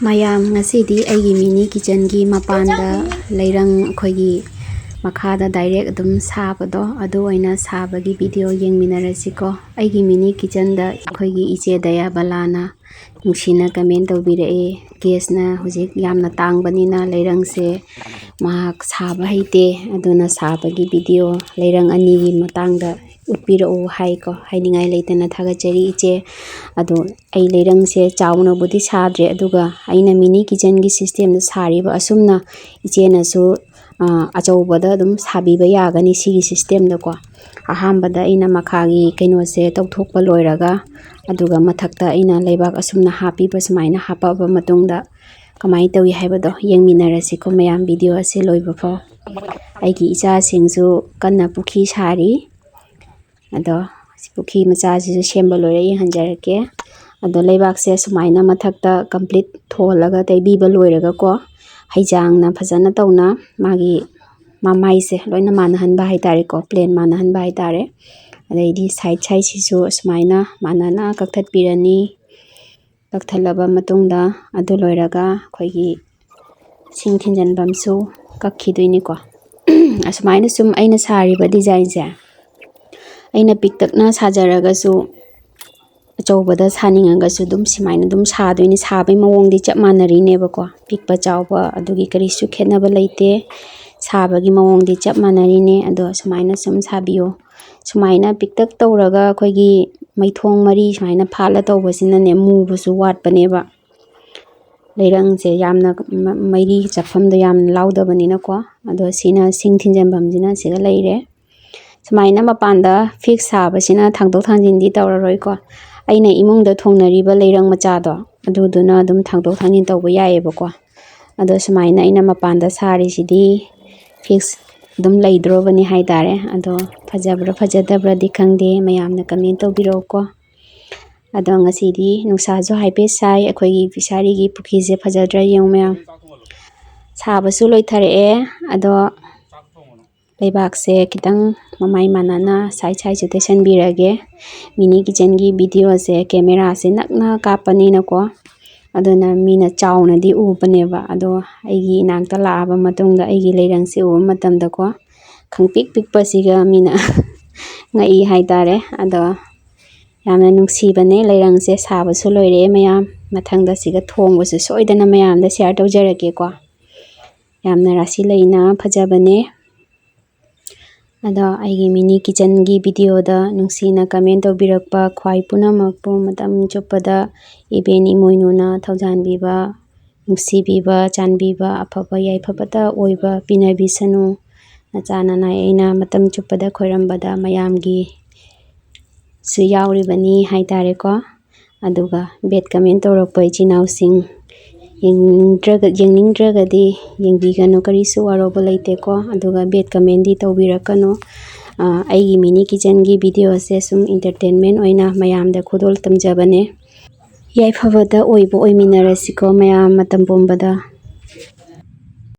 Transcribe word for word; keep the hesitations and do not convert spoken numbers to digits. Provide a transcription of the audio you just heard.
ꯃꯌꯥꯝ, ꯉꯁꯤꯗꯤ ꯑꯩꯒꯤ mini kitchenꯒꯤ ꯃꯄꯥꯟꯗ ꯂꯩꯔꯪ ꯑꯩꯈꯣꯏꯒꯤ ꯃꯈꯥꯗ direct ꯑꯗꯨꯝ ꯁꯥꯕꯗꯣ, ꯑꯗꯨ ꯑꯣꯏꯅ ꯁꯥꯕꯒꯤ video ꯌꯦꯡꯃꯤꯟꯅꯔꯁꯤꯀꯣ꯫ ꯑꯩꯒꯤ mini kitchenꯗ ꯑꯩꯈꯣꯏꯒꯤ ꯏꯆꯦ ꯗꯌꯥꯕꯂꯥꯅ ꯅꯨꯡꯁꯤꯅ comment ꯇꯧꯕꯤꯔꯛꯑꯦ, "Gasꯅ ꯍꯧꯖꯤꯛ ꯌꯥꯝꯅ ꯇꯥꯡꯕꯅꯤꯅ ꯂꯩꯔꯪꯁꯦ ꯃꯍꯥꯛ ꯁꯥꯕ ꯍꯩꯇꯦ, ꯑꯗꯨꯅ ꯁꯥꯕꯒꯤ video ꯂꯩꯔꯪ ꯑꯅꯤꯒꯤ ꯃꯇꯥꯡꯗ ꯎꯠꯄꯤꯔꯛꯎ" ꯍꯥꯏꯀꯣ꯫ ꯍꯥꯏꯅꯤꯡꯉꯥꯏ ꯂꯩꯇꯅ ꯊꯥꯒꯠꯆꯔꯤ ꯏꯆꯦ꯫ ꯑꯗꯣ ꯑꯩ ꯂꯩꯔꯪꯁꯦ ꯆꯥꯎꯅꯕꯨꯗꯤ ꯁꯥꯗ꯭ꯔꯦ, ꯑꯗꯨꯒ ꯑꯩꯅ mini kitchenꯒꯤ systemꯗ ꯁꯥꯔꯤꯕ ꯑꯁꯨꯝꯅ ꯏꯆꯦꯅꯁꯨ, ꯑ, ꯑꯆꯧꯕꯗ ꯑꯗꯨꯝ ꯁꯥꯕꯤꯕ ꯌꯥꯒꯅꯤ ꯁꯤꯒꯤ systemꯗꯀꯣ꯫ ꯑꯍꯥꯟꯕꯗ ꯑꯩꯅ ꯃꯈꯥꯒꯤ ꯀꯩꯅꯣꯁꯦ ꯇꯧꯊꯣꯛꯄ ꯂꯣꯏꯔꯒ, ꯑꯗꯨꯒ ꯃꯊꯛꯇ ꯑꯩꯅ ꯂꯩꯕꯥꯛ ꯑꯁꯨꯝꯅ ꯍꯥꯞꯄꯤꯕ, ꯁꯨꯃꯥꯏꯅ ꯍꯥꯞꯄꯛꯑꯕ ꯃꯇꯨꯡꯗ ꯀꯃꯥꯏꯅ ꯇꯧꯏ ꯍꯥꯏꯕꯗꯣ ꯌꯦꯡꯃꯤꯟꯅꯔꯁꯤꯀꯣ ꯃꯌꯥꯝ, video ꯑꯁꯤ ꯂꯣꯏꯕ ꯐꯥꯎ꯫ ꯑꯩꯒꯤ ꯏꯆꯥꯁꯤꯡꯁꯨ ꯀꯟꯅ ꯄꯨꯈ꯭ꯔꯤ ꯁꯥꯔꯤ꯫ ꯑꯗꯣ ꯄꯨꯈ꯭ꯔꯤ ꯃꯆꯥꯁꯤꯁꯨ ꯁꯦꯝꯕ ꯂꯣꯏꯔꯦ, ꯌꯦꯡꯍꯟꯖꯔꯛꯀꯦ꯫ ꯑꯗꯣ ꯂꯩꯕꯥꯛꯁꯦ ꯁꯨꯃꯥꯏꯅ ꯃꯊꯛꯇ complete ꯊꯣꯜꯂꯒ ꯇꯩꯕꯤꯕ ꯂꯣꯏꯔꯒꯀꯣ, ꯍꯩꯖꯥꯡꯅ ꯐꯖꯅ ꯇꯧꯅ ꯃꯥꯒꯤ ꯃꯃꯥꯏꯁꯦ ꯂꯣꯏꯅ ꯃꯥꯟꯅꯍꯟꯕ ꯍꯥꯏꯇꯥꯔꯦꯀꯣ, plane ꯃꯥꯟꯅꯍꯟꯕ ꯍꯥꯏꯇꯥꯔꯦ꯫ ꯑꯗꯩꯗꯤ side sideꯁꯤꯁꯨ ꯑꯁꯨꯃꯥꯏꯅ ꯃꯥꯟꯅꯅ ꯀꯛꯊꯠꯄꯤꯔꯅꯤ꯫ ꯀꯛꯊꯠꯂꯕ ꯃꯇꯨꯡꯗ, ꯑꯗꯨ ꯂꯣꯏꯔꯒ ꯑꯩꯈꯣꯏꯒꯤ ꯁꯤꯡ ꯊꯤꯟꯖꯤꯟꯐꯝꯁꯨ ꯀꯛꯈꯤꯗꯣꯏꯅꯤꯀꯣ꯫ ꯑꯁꯨꯃꯥꯏꯅ ꯁꯨꯝ ꯑꯩꯅ ꯁꯥꯔꯤꯕ designꯁꯦ, ꯑꯩꯅ ꯄꯤꯛꯇꯛꯅ ꯁꯥꯖꯔꯒꯁꯨ, ꯑꯆꯧꯕꯗ ꯁꯥꯅꯤꯡꯉꯒꯁꯨ ꯑꯗꯨꯝ ꯁꯨꯃꯥꯏꯅ ꯑꯗꯨꯝ ꯁꯥꯗꯣꯏꯅꯤ꯫ ꯁꯥꯕꯒꯤ ꯃꯑꯣꯡꯗꯤ ꯆꯞ ꯃꯥꯟꯅꯔꯤꯅꯦꯕꯀꯣ, ꯄꯤꯛꯄ ꯆꯥꯎꯕ ꯑꯗꯨꯒꯤ ꯀꯔꯤꯁꯨ ꯈꯦꯠꯅꯕ ꯂꯩꯇꯦ꯫ ꯁꯥꯕꯒꯤ ꯃꯑꯣꯡꯗꯤ ꯆꯞ ꯃꯥꯟꯅꯔꯤꯅꯦ꯫ ꯑꯗꯣ ꯁꯨꯃꯥꯏꯅ ꯁꯨꯝ ꯁꯥꯕꯤꯌꯨ꯫ ꯁꯨꯃꯥꯏꯅ ꯄꯤꯛꯇꯛ ꯇꯧꯔꯒ ꯑꯩꯈꯣꯏꯒꯤ ꯃꯩꯊꯣꯡ ꯃꯔꯤ ꯁꯨꯃꯥꯏꯅ ꯐꯥꯠꯂ ꯇꯧꯕꯁꯤꯅꯅꯦ, ꯃꯨꯕꯁꯨ ꯋꯥꯠꯄꯅꯦꯕ꯫ ꯂꯩꯔꯪꯁꯦ ꯌꯥꯝꯅ ꯃ-, ꯃꯩꯔꯤ ꯆꯠꯐꯝꯗꯣ ꯌꯥꯝꯅ ꯂꯥꯎꯗꯕꯅꯤꯅꯀꯣ꯫ ꯑꯗꯣ ꯁꯤꯅ ꯁꯤꯡ ꯊꯤꯟꯖꯟꯐꯝꯁꯤꯅ ꯁꯤꯗ ꯂꯩꯔꯦ꯫ ꯁꯨꯃꯥꯏꯅ ꯃꯄꯥꯟꯗ fix ꯁꯥꯕꯁꯤꯅ ꯊꯥꯡꯗꯣꯛ ꯊꯥꯡꯖꯤꯟꯗꯤ ꯇꯧꯔꯔꯣꯏꯀꯣ꯫ ꯑꯩꯅ ꯏꯃꯨꯡꯗ ꯊꯣꯡꯅꯔꯤꯕ ꯂꯩꯔꯪ ꯃꯆꯥꯗꯣ, ꯑꯗꯨꯗꯨꯅ ꯑꯗꯨꯝ ꯊꯥꯡꯗꯣꯛ ꯊꯥꯡꯖꯤꯟ ꯇꯧꯕ ꯌꯥꯏꯌꯦꯕꯀꯣ꯫ ꯑꯗꯣ ꯁꯨꯃꯥꯏꯅ ꯑꯩꯅ ꯃꯄꯥꯟꯗ ꯁꯥꯔꯤꯁꯤꯗꯤ fix ꯑꯗꯨꯝ ꯂꯩꯗ꯭ꯔꯣꯕꯅꯤ ꯍꯥꯏꯇꯥꯔꯦ꯫ ꯑꯗꯣ ꯐꯖꯕ꯭ꯔꯥ ꯐꯖꯗꯕ꯭ꯔꯥꯗꯤ ꯈꯪꯗꯦ, ꯃꯌꯥꯝꯅ comment ꯇꯧꯕꯤꯔꯛꯎꯀꯣ꯫ ꯑꯗꯣ ꯉꯁꯤꯗꯤ ꯅꯨꯡꯁꯥꯁꯨ ꯍꯥꯏꯐꯦꯠ ꯁꯥꯏ, ꯑꯩꯈꯣꯏꯒꯤ ꯐꯤꯁꯥꯔꯤꯒꯤ ꯄꯨꯈ꯭ꯔꯤꯁꯦ ꯐꯖꯗ꯭ꯔꯥ ꯌꯦꯡꯉꯨ ꯃꯌꯥꯝ꯫ ꯁꯥꯕꯁꯨ ꯂꯣꯏꯊꯔꯛꯑꯦ꯫ ꯑꯗꯣ ꯂꯩꯕꯥꯛꯁꯦ ꯈꯤꯇꯪ ꯃꯃꯥꯏ ꯃꯥꯟꯅꯅ side sideꯁꯦ ꯇꯩꯁꯟꯕꯤꯔꯒꯦ꯫ Mini kitchenꯒꯤ videoꯁꯦ cameraꯁꯦ ꯅꯛꯅ ꯀꯥꯞꯄꯅꯤꯅꯀꯣ, ꯑꯗꯨꯅ ꯃꯤꯅ ꯆꯥꯎꯅꯗꯤ ꯎꯕꯅꯦꯕ꯫ ꯑꯗꯣ ꯑꯩꯒꯤ ꯏꯅꯥꯛꯇ ꯂꯥꯛꯑꯕ ꯃꯇꯨꯡꯗ ꯑꯩꯒꯤ ꯂꯩꯔꯪꯁꯦ ꯎꯕ ꯃꯇꯝꯗꯀꯣ, ꯈꯪꯄꯤꯛ ꯄꯤꯛꯄꯁꯤꯒ ꯃꯤꯅ ꯉꯛꯏ ꯍꯥꯏꯇꯥꯔꯦ꯫ ꯑꯗꯣ ꯌꯥꯝꯅ ꯅꯨꯡꯁꯤꯕꯅꯦ ꯂꯩꯔꯪꯁꯦ꯫ ꯁꯥꯕꯁꯨ ꯂꯣꯏꯔꯦ ꯃꯌꯥꯝ꯫ ꯃꯊꯪꯗ ꯁꯤꯒ ꯊꯣꯡꯕꯁꯨ ꯁꯣꯏꯗꯅ ꯃꯌꯥꯝꯗ share ꯇꯧꯖꯔꯛꯀꯦꯀꯣ꯫ ꯌꯥꯝꯅ ꯔꯥꯁꯤ ꯂꯩꯅ ꯐꯖꯕꯅꯦ꯫ ꯑꯗꯣ ꯑꯩꯒꯤ mini kitchenꯒꯤ videoꯗ ꯅꯨꯡꯁꯤꯅ comment ꯇꯧꯕꯤꯔꯛꯄ ꯈ꯭ꯋꯥꯏ ꯄꯨꯝꯅꯃꯛꯄꯨ ꯃꯇꯝ ꯆꯨꯞꯄꯗ ꯏꯕꯦꯟ ꯏꯃꯣꯏꯅꯨꯅ ꯊꯧꯖꯥꯟꯕꯤꯕ, ꯅꯨꯡꯁꯤꯕꯤꯕ, ꯆꯥꯟꯕꯤꯕ, ꯑꯐꯕ ꯌꯥꯏꯐꯕꯇ ꯑꯣꯏꯕ ꯄꯤꯅꯕꯤꯁꯅꯨ꯫ ꯅꯆꯥ ꯅꯅꯥꯏ ꯑꯩꯅ ꯃꯇꯝ ꯆꯨꯞꯄꯗ ꯈꯣꯏꯔꯝꯕꯗ ꯃꯌꯥꯝꯒꯤꯁꯨ ꯌꯥꯎꯔꯤꯕꯅꯤ ꯍꯥꯏꯇꯥꯔꯦꯀꯣ꯫ ꯑꯗꯨꯒ bad comment ꯇꯧꯔꯛꯄ ꯏꯆꯤꯟ ꯏꯅꯥꯎꯁꯤꯡ ꯌꯦꯡꯅꯤꯡꯗ꯭ꯔꯒ, ꯌꯦꯡꯅꯤꯡꯗ꯭ꯔꯒꯗꯤ ꯌꯦꯡꯕꯤꯒꯅꯨ, ꯀꯔꯤꯁꯨ ꯋꯥꯔꯧꯕ ꯂꯩꯇꯦꯀꯣ꯫ ꯑꯗꯨꯒ bad commentꯗꯤ ꯇꯧꯕꯤꯔꯛꯀꯅꯨ꯫ ꯑ, ꯑꯩꯒꯤ mini kitchenꯒꯤ videoꯁꯦ ꯁꯨꯝ entertainment ꯑꯣꯏꯅ ꯃꯌꯥꯝꯗ ꯈꯨꯗꯣꯜ ꯇꯝꯖꯕꯅꯦ꯫ ꯌꯥꯏꯐꯕꯗ ꯑꯣꯏꯕ ꯑꯣꯏꯃꯤꯟꯅꯔꯁꯤꯀꯣ ꯃꯌꯥꯝ ꯃꯇꯝ ꯄꯨꯝꯕꯗ꯫